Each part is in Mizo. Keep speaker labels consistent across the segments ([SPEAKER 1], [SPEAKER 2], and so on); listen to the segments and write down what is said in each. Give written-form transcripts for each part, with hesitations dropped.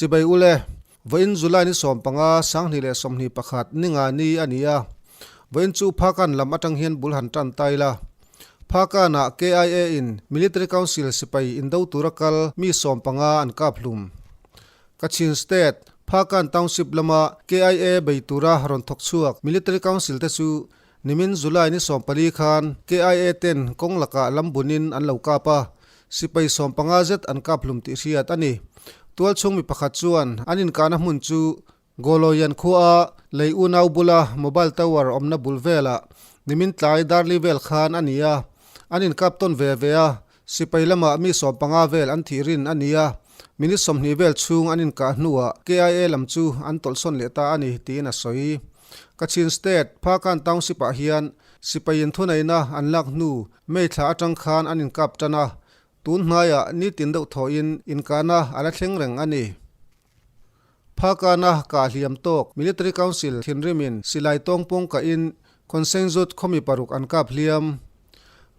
[SPEAKER 1] Chibai ule, vawiin July ni 15, 2021 ninga ni a ni a. Vawiin chu Phakan lam atang hian bul han tan ta ila. Phakanah KIA in Military Council sipai indo tura kal mi 15 an kap hlum. Kachin State, Phakan Township lama KIA bei tura rawn thawk chhuak Military Council te chu Nimin July ni 14 khan KIA ten kawng lakah lam bunin an lo kap a, sipai 15 zet an kap hlum tih hriat a ni. Tualchhung mi pakhat chuan an inkahna hmun chu Goloyan khua lei unau bula mobile tower awmna bul velah nimin tlai darli vel khan a ni a, an inkap tawn ve ve a, sipai lamah mi 15 vel an thih rin a ni a, minute 20 vel chhung an inkah hnuah KIA lam chu an tawlhsawn leh ta a ni tiin a sawi. Kachin State, Phakan Township-ah hian sipaiin thuneihna an lak hnu May thla atang khan an inkap tan a, tun hnaiah nitin deuh thawhin inkahna a la thleng reng a ni. Phakana kah hliam tawk Military Council thinrimin silai tawngpawng kahin Khawnsengzut khawmi paruk an kap hliam.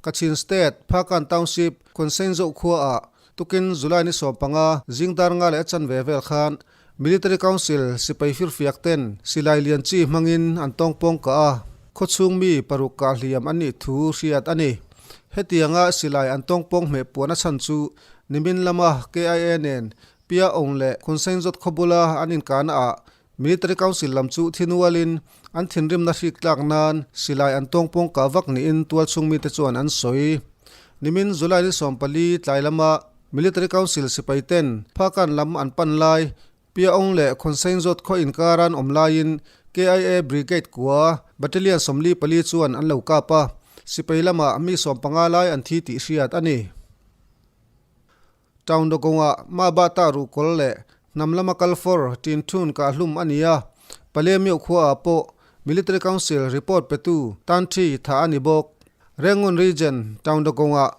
[SPEAKER 1] Kachin State, Phakan Township, Khawnsengzauh khuaah tukin July ni 15 zingdar nga leh a chanve vel khan Military Council sipai firfiak ten silai lian chi hmangin an tawngpawng kah a, khawchhung mi paruk kah hliam an nih thu hriat a ni. Hetianga silai an tawngpawng hmeh puan a chhan chu nimin lama KIA nen Pia Aung leh Khunsengjot khawbula an inkahna ah Military Council lam chu thinualin an thinrimna hrik tlak nan silai an tawngpawng kah vak niin tualchhung mite chuan an sawi. Nimin July ni 14 tlai lama Military Council sipai ten Phakan lam an pan lai, Piaong leh Khawnsengzawt khaw inkar an awm laiin KIA Brigade kua Battalion 44 chuan an lo kap a, sipai lamah mi 15 lai an thi tih hriat a ni. Town Dawkawngah Mabata ruhkawl leh hnam lama kal fawr tin thun kah hlum a ni a, Palemio khuaah pawh Military Council report petu tan thi tha a ni bawk. Rangoon Region, Town Dawkawngah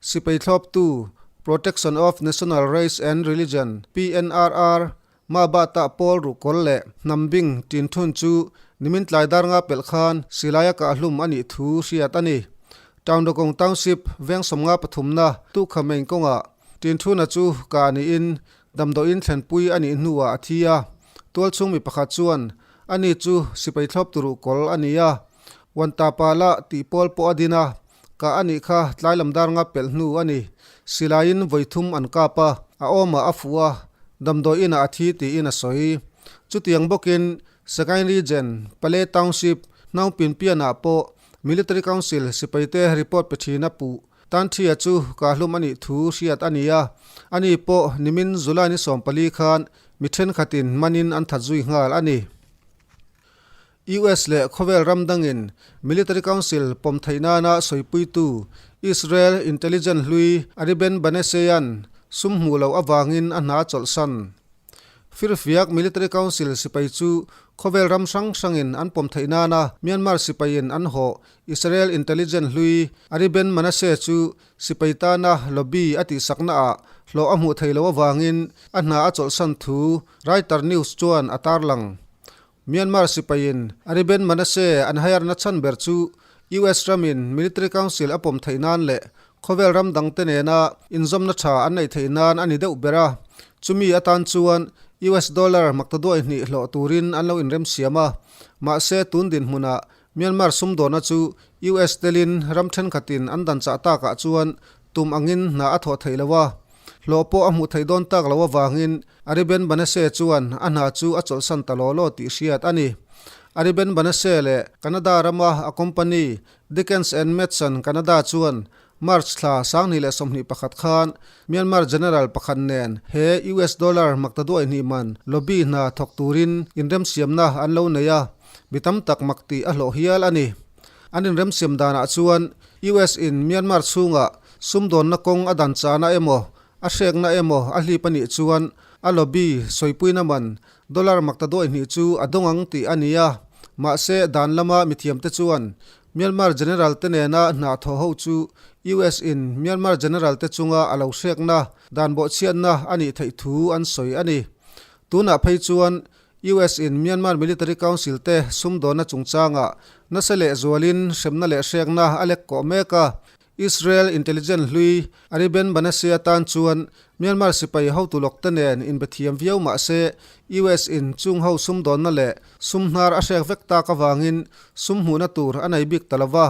[SPEAKER 1] sipai thlawptu Protection of National Race and Religion, PNRR, Mabata pawl ruhkawl leh hnam bing tin thun chu nimin tlai dar nga pelh khan silaia kah hlum a nih thu hriat a ni. Town Dawkawng Township veng 53na Tukhameng kawngah tin thuna chu kah niin damdawiin thlenpui a nih hnuah a thi a. Tualchhung mi pakhat chuan ani chu sipai thlawp tu ruhkawl a ni a, Wantapala tih pawl pawh a din a, kah a nih kha tlai lam dar nga pelh hnu a ni. Silaiin vawi thum an kap a, a awmah a fuh a, damdawi inah a thi tiin a sawi. Chutiang bawkin Sagaing Region, Pale Township, Hnaungpinpianah pawh Military Council sipaite report pe thin a puh. Tanthia chu kah hlum a nih thu hriat a ni a, ani pawh nimin July ni 14 khan mi thenkhatin manin an that zui nghal a ni. US leh khawvel ram dangin Military Council pawm theih nana sawipuitu Israel intelligence hlui Ariben Baneseyan sum hmuh loh avangin a hna chawlhsan. Firfiak Military Council sipai chu khawvel ram hrang hrangin an pawm theih nana Myanmar sipaiin an hawh Israel intelligence hlui Ariben Manase chu sipai tana lobby a tihsaknaah hlawh a hmuh theih loh avangin a hna a chawlhsan thu Reuters News chuan a tarlang. Myanmar sipaiin Ariben Manase an hire na chhan ber chu US ramin Military Council a pawm theih nan leh khawvel ram dangte nena inzawmna tha an neih theih nan a ni deuh ber a. Chumi atan chuan US dollar maktaduai hnih hlawh turin an lo inremsiam a. Mahse tun dinhmunah Myanmar sumdawna chu US telin ram thenkhatin an dan chah takah chuan tum angin hna a thawh theih lo a. Hlawh pawh a hmuh theih dawn tak lo avangin Ariben Banase chuan a hna chu a chawlhsan ta law law tih hriat a ni. Ariben Banase leh Canada rama a company Dickens and Madsen Canada chuan March thla 2021 khan Myanmar General pakhat nen he US dollar maktaduai hnih man lobby hna thawk turin inremsiamna an lo nei a, mi tam tak mak tih a hlawh hial a ni. An inremsiam danah chuan US in Myanmar chhungah sumdawnna kawng a dan chahna emaw a hrekna emaw a hlip a nih chuan a lobby sawipuina man dollar maktaduai hnih chu a dawng ang tih a ni a. Mahse dan lama mithiamte chuan Myanmar General te nena hna thawh ho chu US in Myanmar General te chunga a lo hrekna dan bawhchhiatna a nih theih thu an sawi a ni. Tunah phei chuan US in Myanmar Military Council te sumdawnna chungchangah nasa leh zualin hremna leh hrekna a lek kawh mek a. Israel intelligence hlui Ari Ben Banasea tan chuan Myanmar sipai hotu lawkte nen inbe thiam viau mah se US in chung ho sumdawnna leh sum hnar a hrek vek tak avangin sum hmuhna tur a nei bik ta lo va,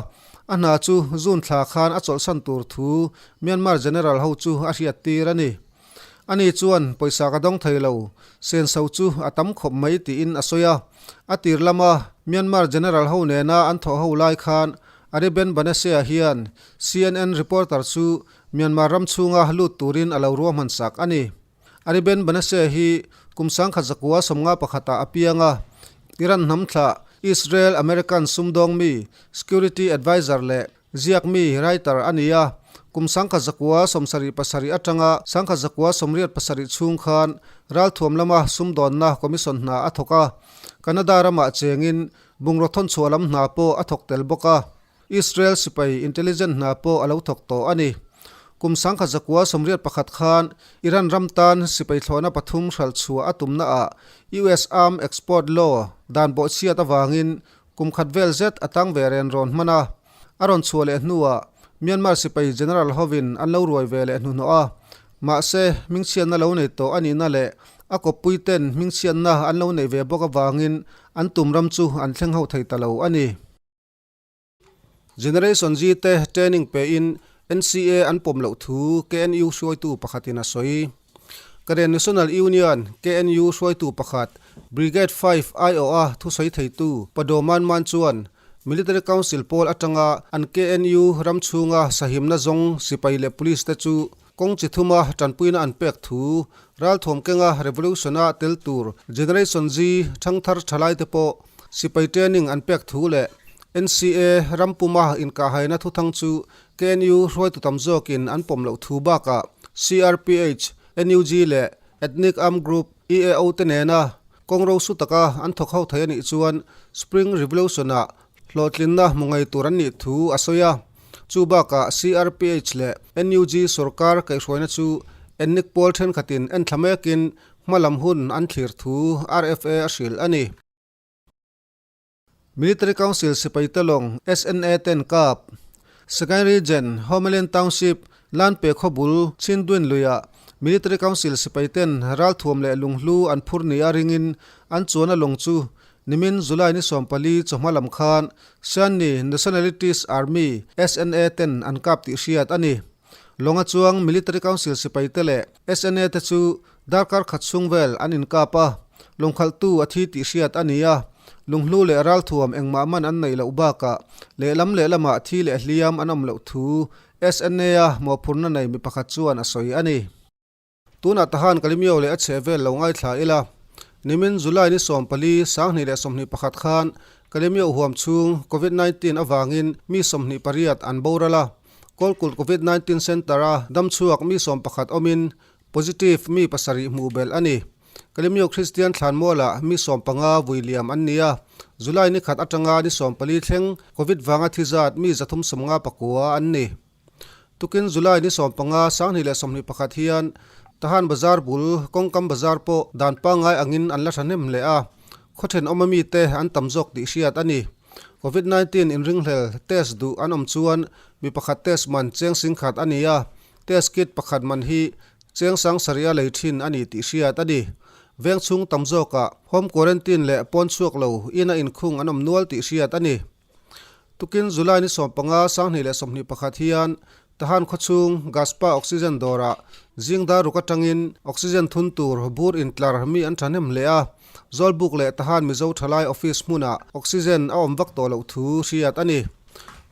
[SPEAKER 1] a hna chu June thla khan a chawlhsan tur thu Myanmar General ho chu a hriattir a ni. Ani chuan pawisa ka dawng thei lo, senso chu a tam khawp mai tiin a sawi a. A tir lama Myanmar General ho nena an thawh ho lai khan Ari Ben Banasea hian CNN reporter chu Myanmar ram chhunga lut turin a lo ruahman sak a ni. Ari Ben Banasea hi kum 1951 pakhata a piang a, Iran hnam thlah Israel-American sumdawng mi, security adviser leh Ziak mi, writer, a ni a, kum 1977 atanga 1987 chhung khan ralthuam lama sumdawnna commission hna a thawk a, Canada ramah chengin bungraw thawnchhuah lam hna pawh a thawk tel bawk a, Israel sipai intelligence hna pawh a lo thawk tawh a ni. Kum 1981 khan Iran ram tan sipai thlawhna pathum hralhchhuah a tumnaah US Arm Export Law dan bawhchhiat avangin Kum khat vel zet a tang ve ren rawn hman a, a rawn chhuah leh hnuah Myanmar sipai General hovin an lo ruai ve leh hnuhnawh a. Mahse, hmingchhiatna lo nei tawh a nihna leh a kawppui ten hmingchhiatna an lo neih ve bawk avangin an tum ram chu an thleng ho thei ta lo a ni. Generation Z te training pein NCA an pawm loh thu KNU hruaitu pakhatin a sawi. Karen National Union, KNU, hruaitu pakhat, Brigade 5 aiawha thusawi theitu Pado Man Man chuan Military Council pawl atanga an KNU ram chhunga sahimna zawng sipai leh police te chu kawng chi thuma tanpuina an pek thu ralthuam kenga revolution-a tel tur Generation Z thangthar thalaite pawh sipai training an pek thu leh NCA ram puma inkahhaina thuthang chu KNU hruaitu tam zawkin an pawm loh thu bakah CRPH, NUG leh Ethnic Armed Group, EAO, te nena kawng rosu taka an thawk ho thei a nih chuan Spring Revolution-ah hlawhtlinna hmu ngei tur an nih thu a sawi a. Chu bakah CRPH leh NUG sorkar kaihhruaina chu ethnic pawl thenkhatin enthla mekin hma lam hun an thlir thu RFA a hrilh a ni. Military Council sipai te lawng SNA ten kap Sagaing Region, Homeland Township, Lanpe khawbul Chindwin luiah Military Council sipai ten ralthuam leh lunghlu an phur nia ringin an chuan a lawng chu nimin July ni 14 chawhma lam khan Shanni Nationalities Army, SNA, ten an kap tih hriat a ni. Lawnga chuang Military Council sipai te leh SNA te chu Darkar khat chhung vel an inkap a, lawngkhalhtu a thi tih hriat a ni a, lunghlu leh ralthuam engmah man an neih loh bakah lehlam lehlamah thi leh hliam an awm loh thu SNA-a mawhphurhna nei mi pakhat chuan a sawi a ni. Tunah tahan Kalimio leh a chheh vel lo ngaithla ila, nimin July ni 14, 2021 khan Kalimio huam chhung Covid 19 avangin mi 28 an boral a, Kawlkulh Covid 19 Centre-a damchhuak mi 11 awmin Positive mi pasarih hmuh belh a ni. Kalemyo Kristian thlanmualah mi 15 vui liam an ni a, July ni khat atanga ni 14 thleng Covid vanga thi zat mi 359 an ni. Tukin July ni 15, 2021 hian Tahan Bazar bul kawngkam bazar pawh dan pangngai angin an la thahnem hle a, khaw thenawma mite an tam zawk tih hriat a ni. Covid 19 inringhlel test duh an awm chuan mi pakhat test man cheng singkhat a ni a, Test kit pakhat man hi cheng sang sarih a lei thin a ni tih hriat a ni. Veng chhung tam zawkah home quarantine leh pawn chhuak lo ina inkhung an awm nual tih hriat a ni. Tukin July ni 15, 2021 hian Tahan khawchhung Gaspa Oxygen dawrah zing dar ruk atangin oxygen thun tur bur intlar mi an thahnem hle a. Zawlbuk leh Tahan Mizo Thalai Office hmunah oxygen a awm vak tawh loh thu hriat a ni.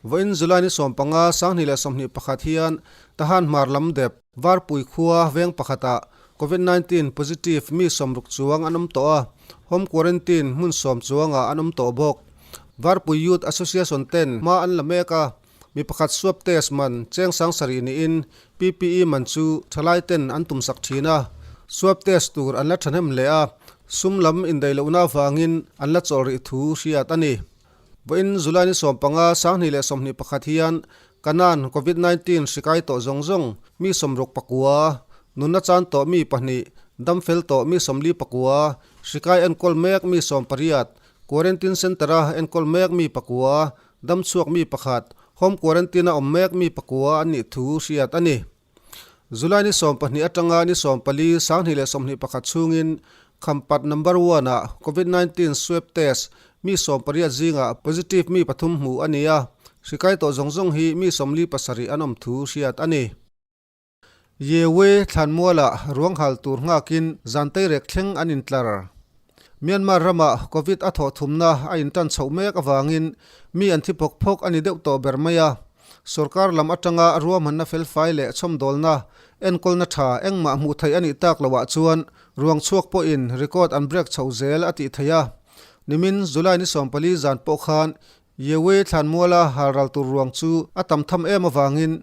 [SPEAKER 1] Vawiin July ni 15, 2021 hian Tahan hmar lam dep Varpui khua veng pakhatah Covid 19 positive mi 60 chuang an awm tawh a, home quarantine hmun 10 chuangah an awm tawh bawk. Varpui Youth Association ten hma an la mek a, mi pakhat swab test man cheng 7000 niin PPE man chu thalai ten an tumsak thin a, swab test tur an la thahnem hle a, sum lam indaih lohna avangin an la chawlh rih thu hriat a ni. Vawiin July ni 15, 2021 hian Kanan Covid 19 hri kai tawh zawng zawng mi 69, nunna chan tawh mi pahnih, dam fel tawh mi 49, hri kai enkawl mek mi 18, quarantine centre-a enkawl mek mi pakua, dam chhuak mi pakhat, Home quarantine-a awm mek mi pakua an nih thu hriat a ni. July ni 12 atanga ni 14, 2021 chhungin Khampat number one ah Covid 19 swab test mi 18 zingah positive mi pathum hmuh a ni a, hri kai tawh zawng zawng hi mi 47 an awm thu hriat a ni. Yewe thlanmualah ruang hal tur nghakin zanteirek thleng an intlar. Myanmar ramah Covid a thawh thumna a intan chhoh mek avangin mi an thi phawk phawk a ni deuh tawh ber mai a. Sorkar lam atanga ruahmanna felfai leh chhawmdawlna enkawlna tha engmah hmuh theih a nih tak loah chuan ruang chhuak pawhin record an break chhoh zel a tih theih a. Nimin July ni 14 zan pawh khan Yewe thlanmuala halral tur ruang chu a tam tham em avangin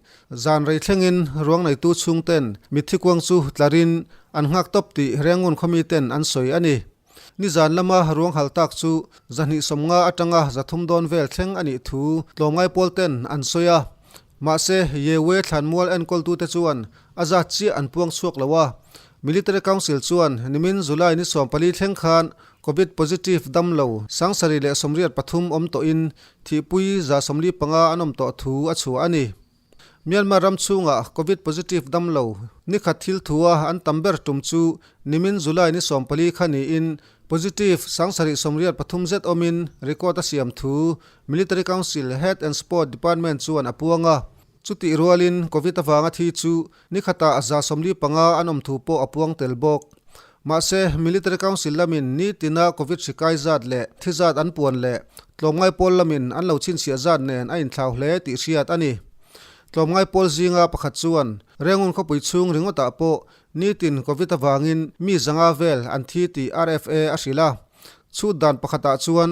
[SPEAKER 1] zan rei thlengin ruang neitu chhungten mitthi kuang chu tlarin an nghak tawp tih Rengun khawmi ten an sawi a ni. Nizan lama ruang hal tak chu 250 atanga 300 dawn vel thleng a nih thu tlawmngai pawl ten an sawi a. Mahse, Yewe thlanmual enkawltute chuan a zat chiah an puang chhuak lo a. Military Council chuan nimin July ni 14 thleng khan Covid positive dam lo 783 awm tawhin thihpui 145 an awm tawh thu a chhuah a ni. Myanmar ram chhungah Covid positive dam lo nikhat thil thua an tam ber tum chu nimin July ni 14 kha niin positive 783 zet awmin record a siam thu Military Council Health and Sport Department chuan a puang a. Chutih rualin Covid avanga thi chu nikhatah 145 an awm thu pawh a puang tel bawk. Mahse, Military Council lamin nitina Covid hri kai zat leh thi zat an puan leh tlawmngai pawl lamin an lo chhinchhiah zat nen a inthlau hle tih hriat a ni. Tlawmngai pawl zinga pakhat chuan Rengun khawpui chhung ringawtah pawh nitin Covid avangin mi 500 vel an thi tih RFA a hrilh a. Chhut dan pakhatah chuan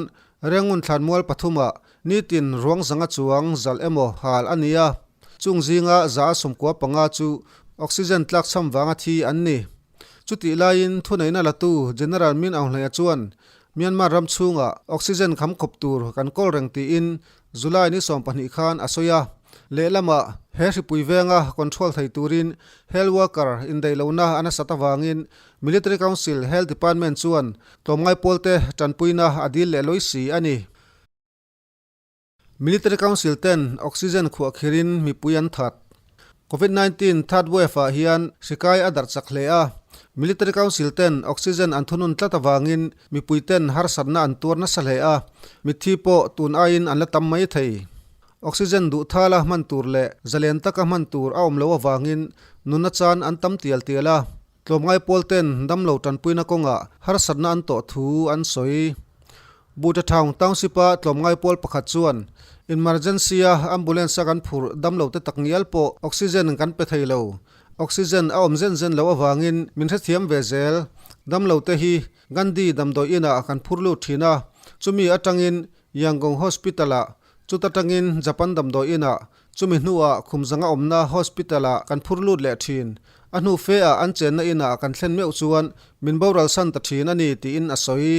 [SPEAKER 1] Rengun thlanmual pathumah nitin ruang 500 chuang zalh emaw hal a ni a, chung zinga 195 chu oxygen tlakchham vanga thi an ni. Chutih laiin thuneihna latu General Min Aung Hlaing chuan Myanmar ram chhungah oxygen kham khawp tur kan kawl reng tiin July ni 12 khan a sawi a. Lehlamah he hripui venga control thei turin health worker indaih lohna a nasat avangin Military Council Health Department chuan tlawmngai pawlte tanpuina a dil leh lawi si a ni. Military Council ten oxygen khuah khirin mipui an that. Covid 19 third wave ah hian hri kai a darh chak hle a. Military Council ten oxygen an thunun tlat avangin mipui ten harsatna an tuar nasa hle a, mitthi pawh tun aiin an la tam mai thei. Oxygen duh thala hman tur leh zalen taka hman tur a awm loh avangin nuna chan an tam tial tial a. Tlawmngai pawl ten damlo tanpuina kawngah harsatna an tawh thu an sawi. Buttertown Township-a tlawmngai pawl pakhat chuan, Emergency-a ambulance-a kan phurh damlo te takngial pawh oxygen kan pe thei lo. Oxygen a awm zen zen loh avangin min hrethiam ve zel. Damlo te hi Gandhi damdawi inah kan phur lut thin a, chumi atangin Yangon Hospital-ah, chuta tangin Japan damdawi inah, chumi hnuah Khumzanga awmna Hospital-ah kan phur lut leh thin. A hnu fe-ah an chenna inah kan thlen meuh chuan min boral san ta thin a ni, tiin a sawi.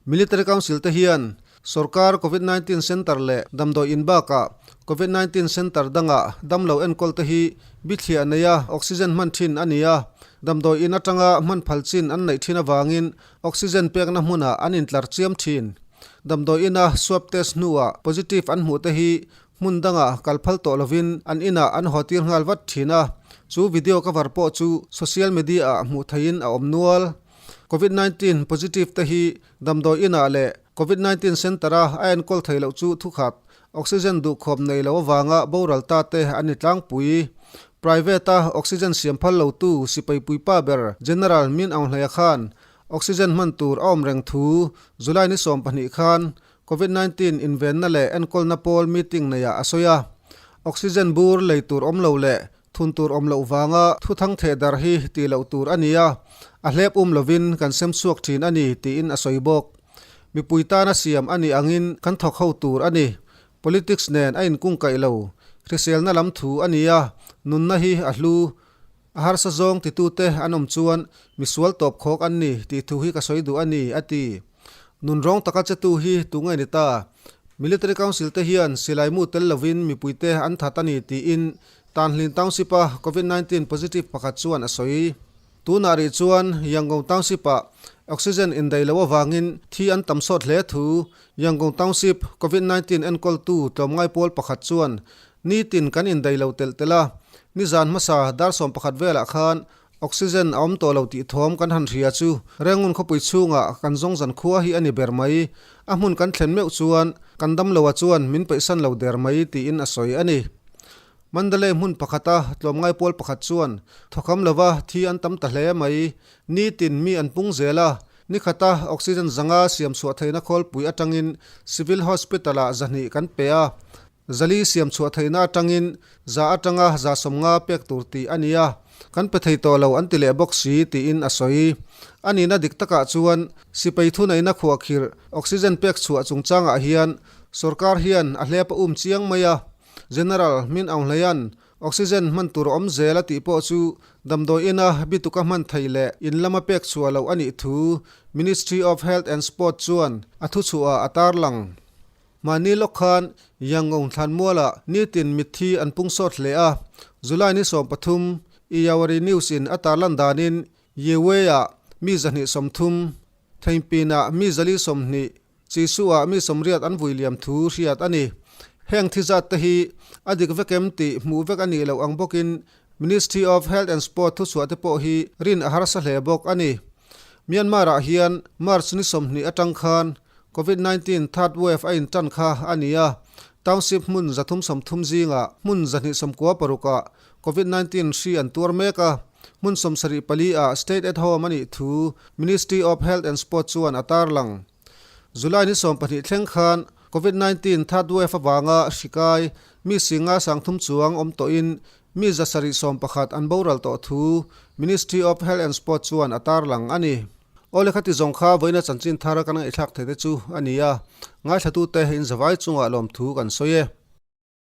[SPEAKER 1] Military Council te hian sorkar Covid 19 Centre leh damdawi in bakah Covid 19 Centre dangah damlo enkawl te hi bithliah neia oxygen hman thin a ni a, damdawi in atanga hman phal chin an neih thin avangin oxygen pekna hmunah an intlar chiam thin. Damdawi ina swab test hnuah positive an hmuh te hi hmun dangah kal phal tawh lovin an inah an haw tir nghal vat thin a, chu video cover pawh chu social media ah hmuh theihin a awm nual. Covid 19 positive te hi damdawi inah leh Covid 19 centre a a enkawl theih loh chu thukhat, oxygen duhkhawp nei lo avanga boral ta te an ni tlangpui. Private a oxygen siam phal lo tu sipai puipa ber General Min Aung Hlaia khan oxygen hman tur a awm reng thu July ni 12 khan Covid 19 invenna leh enkawlna pawl meeting neiah a sawi a. Oxygen bur lei tur awm lo leh Thun tur awm loh vanga thuthang theh dar hi tih loh tur a ni a, a hlep um lovin kan sem chhuak thin a ni tiin a sawi bawk. Mipui tana siam a nih angin kan thawk ho tur a ni. Politics nen a inkungkaih lo. Hriselna lam thu a ni a, nunna hi a hlu. A harsa zawng titute an awm chuan misual tawp khawk an ni tih thu hi ka sawi duh a ni, a ti. Nun rawng taka chetu hi tu nge ni ta? Military Council te hian silai mu tel lovin mipuite an that a ni tiin Tanhlin Township-a Covid 19 positive pakhat chuan a sawi. Tunah rih chuan Yangon Township-ah Oxygen indaih loh avangin thi an tam sawt hle thu Yangon Township Covid 19 enkawltu tlawmngai pawl pakhat chuan nitin kan indaih lo telh telh a, nizan hmasa dar 11 velah khan Oxygen a awm tawh lo tih thawm kan han hria chu Rangoon khawpui chhungah kan zawng zan khua hi a ni ber mai. A hmun kan thlen meuh chuan kan damloa chuan min peihsan lo der mai tiin a sawi a ni. Mandalay hmun pakhata tlawmngai pawl pakhat chuan thawkham lova thi an tam ta hle mai. Nitin mi an pung zel a, nikhata oxygen zanga siam chhuah theihna khawlpui atangin Civil Hospital-ah 200 kan pe a, Zali siam chhuah theihna atangin 100 atanga 150 pek tur tih a ni a, kan pe thei tawh lo an ti leh bawk si tiin a sawi. A nihna dik takah chuan sipai thuneihna khuahkhirh oxygen pek chhuah chungchangah hian sorkar hian a hlep a um chiang mai a, General Min Aung Hlaing oxygen hman tur awm zel a tih pawh chu damdawi ina bituka hman theih leh in lama pek chhuah loh a nih thu Ministry of Health and Sport chuan a thuchhuah ah a tarlang. Mahni lawk khan Yangon thlanmualah nitin mitthi an pung sawt hle a, July ni 13 Iyawari News in a tarlan danin Yewei-ah mi 230, Theinpin-ah mi 420, Chisu-ah mi 80 an vui liam thu hriat a ni. Heng thi zat te hi a dik vek em tih hmuh vek a nih loh ang bawkin Ministry of Health and Sport thuchhuah te pawh hi rin a harsa hle bawk a ni. Myanmar-ah hian March ni 20 atang khan Covid 19 third wave a intan kha a ni a, township hmun 330 zingah hmun 296 ah Covid 19 hri an tuar mek a, hmun 74 ah stay at home a nih thu Ministry of Health and Sport chuan a tarlang. July ni 12 thleng khan Covid 19 third wave avanga hri kai mi singa 3000 chuang awm tawhin mi 711 an boral tawh thu Ministry of Health and Sport chuan a tarlang a ni. Aw lehkha ti zawng kha vawiina chanchin thar kan ngaihthlak thei te chu a ni a, ngaithlatute in zavai chungah lawmthu kan sawi e.